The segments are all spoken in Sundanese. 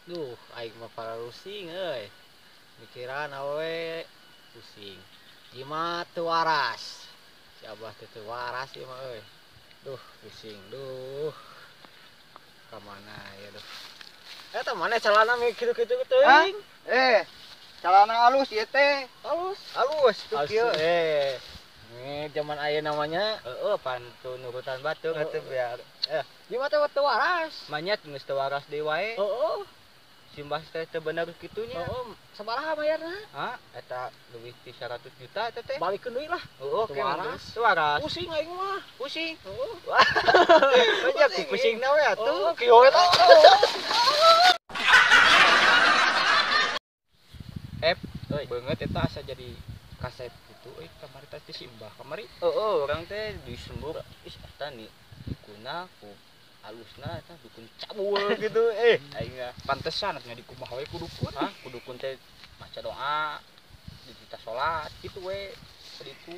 Duh, aing mah pararusing euy. Mikiran awewe pusing. Jimat teu waras. Si Abah teh teu waras ieu mah euy. Duh, pusing duh. Ka mana ya duh. Eta mana celana mikir kitu teuing. Eh, celana halus ieu teh. Halus. Halus tuh kieu. Nih zaman ayeuna namanya heeh pan teu nurutan batur atuh biar jimat teh waras. Manyat geus teu waras deui wae. Heeh. Simbah teh teu bener kitu nya. Heeh, sabaraha bayarna? Hah, eta leuwih ti 100 juta eta teh. Balikeun deui lah. Heeh, teu waras. Teu waras. Pusing aing mah. Pusing. Heeh. Banyak ku pusingna we atuh. Heeh, kieu eta. Euy, beungeut eta asa jadi kasep kitu euy kamari teh si Simbah kamari. Heeh, urang teh disembur ih eta nih dukuna ku alusna eta dukun cabul gitu aing mah. Pantesan atuh nya dikumaha we ku dukun. Hah, ku dukun teh maca doa, dititah salat kitu we. Ditu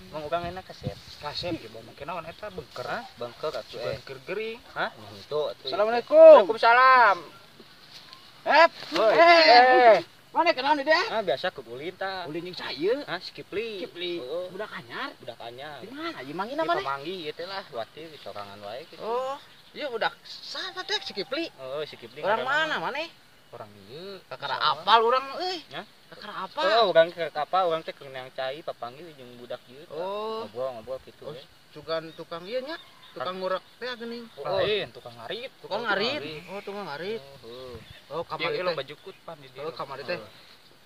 Emang urang enak kasep. Kasep ge bawa make naon eta bengker. Hah, bengker atuh Bengker gering. Hah, henteu atuh. Assalamualaikum. Waalaikumsalam. Eh. Mana kenal nih deh? Ah, biasa ke ulin tah. Ulin jeung saya. Hah, si Kipli. Kipli. Heeh. Budak anyar. Budak anyar. Di mana? Ieu manggina mana? Pamanggi ieu teh lah, wati sorangan wae kitu. Oh, ieu budak sana teh si Kipli. Heeh, si Kipli. Orang mana maneh? Orang ieu. Kakara apal urang euy. Hah? Kakara apal. Oh, urang ke kapal, urang teh keur neang cai papanggih jeung budak ieu. Oh, ngobrol-ngobrol kitu we. Sugan tukang ieu nya, tukang ngurek teh geuning. Lain, tukang ngarit. Tukang ngarit. Oh, tukang ngarit. Oh, kamari teh. Loba jukut pan di dieu. Oh, kamari teh.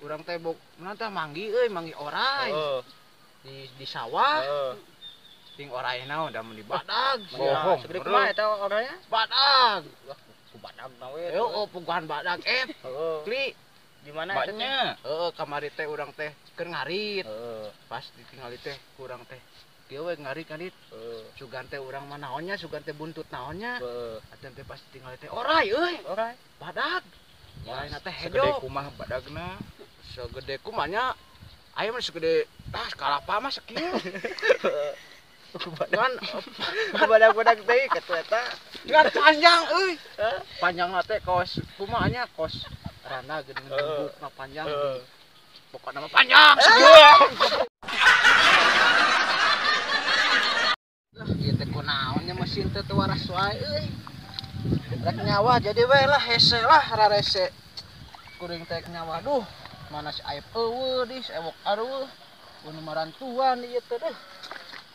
Urang teh bok meunang teh manggi euy, manggi orai. Di sawah. Heeh. Ting orai naon da mun di badag. Bohong. Segede kumaha eta orangnya? Badag. Wah, ku badag na we. Heeh, puguhan badag Heeh. Kli. Di mana eta teh? Heeh, kamari teh urang teh keur ngarit. Heeh. Pas ditingali teh kurang teh kieu we ngarit-ngarit. Heeh. Sugan teh urang mah naonnya, sugan teh buntut naonnya. Heeh. Atuh teh pas ditingali teh orai euy. Orai. Badag. Orayna teh Segede hejo. kumaha badagna? Segede kumanya aya mah segede ah kalapa mah sakieu. Kan badag-badag teh kitu eta. Kan panjang euy. Panjangna teh kos kumaha nya kos randa geuning bubukna panjang. Pokokna mah panjang sakieu. Lah ieu teh kunaon nya mesin teh teu waras wae euy. Rek nyawa jadi we lah hese lah rarese. Kuring teh nyawa duh mana si Aep eueuh di ewok areueuh. Unu marantuan ieu teh deh.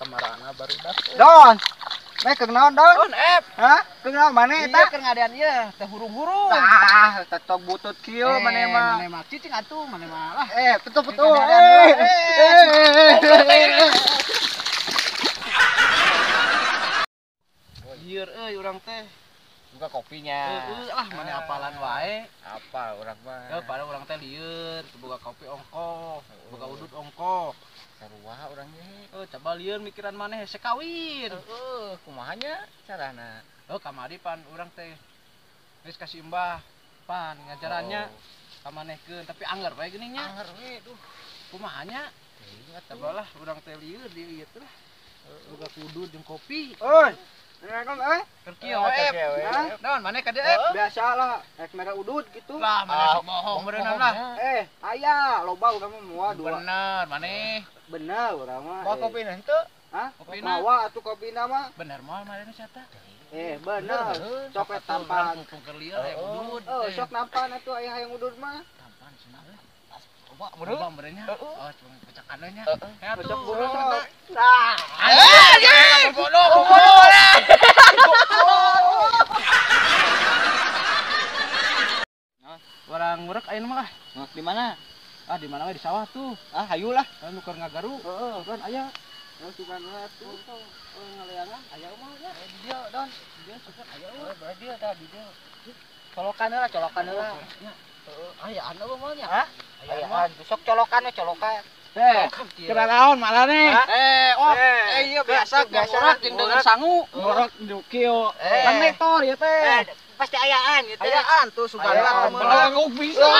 Kamarana barudak. Don. Meh keur naon, Don? Don Ep. Hah? Keur naon maneh eta? Iya keur ngadean ieu teh hurung-hurung. Tah, tetok butut kieu maneh mah. Maneh mah cicing atuh maneh mah lah. Betul-betul. Lieur euy urang teh. Buka kopinya. Heeh lah maneh apalan wae. Apa urang mah? Heuh, padahal urang teh lieur, boga kopi ongkoh, boga udut ongkoh. Sarua urang ge. Heuh, coba lieur mikiran maneh hese kawin. Heeh, kumaha nya carana? Heuh, kamari pan urang teh geus ka si Mbah pan ngajarannya ka manehkeun, tapi anggar wae geuning nya. Anggar we duh. Kumaha nya? Coba lah urang teh lieur di ieu teh lah. Boga kudut jeung kopi. Euy. Assalamualaikum eh. Keur kieu we. Naon maneh ka dieu Ep? Biasalah, rek mere udut gitu. Lah maneh sok bohong beuneunan lah. Aya loba urang mah moal dua. Bener maneh. Bener urang mah. Bawa kopina henteu? Hah? Kopina. Mawa atuh kopina mah. Bener moal maneh si eta. Bener. Sok we tampan. Keur lieur aya udut. Oh, sok nampan atuh aya hayang udut mah. Tampan cenah we. Coba meureun. Coba meureun nya. Oh, cuma pecakan nya. Heeh. Atuh. Tah. Bodoh, bodoh. Orang ngurek ayeuna mah lah. Ngurek di mana? Ah, di mana we di sawah tuh. Ah, hayu lah. Kan nu keur ngagaru. Heeh, kan aya. Terus sugan we atuh. Oh, ngaleangan aya mah nya. Di dieu, Don. Di dieu sugan aya mah. Heeh, di dieu tah, di dieu. Colokan heula, colokan heula. Heeh, ayaan eueuh mah nya. Hah? Ayaan. Sok colokan we, colokan. Kira naon malah nih? Oh, iya biasa ngorok jeung dengan sangu. Ngorok kieu. Kan motor ieu teh. Pasti ayaan gitu. Ayaan tuh sugan lah. Ayaan. Bisa.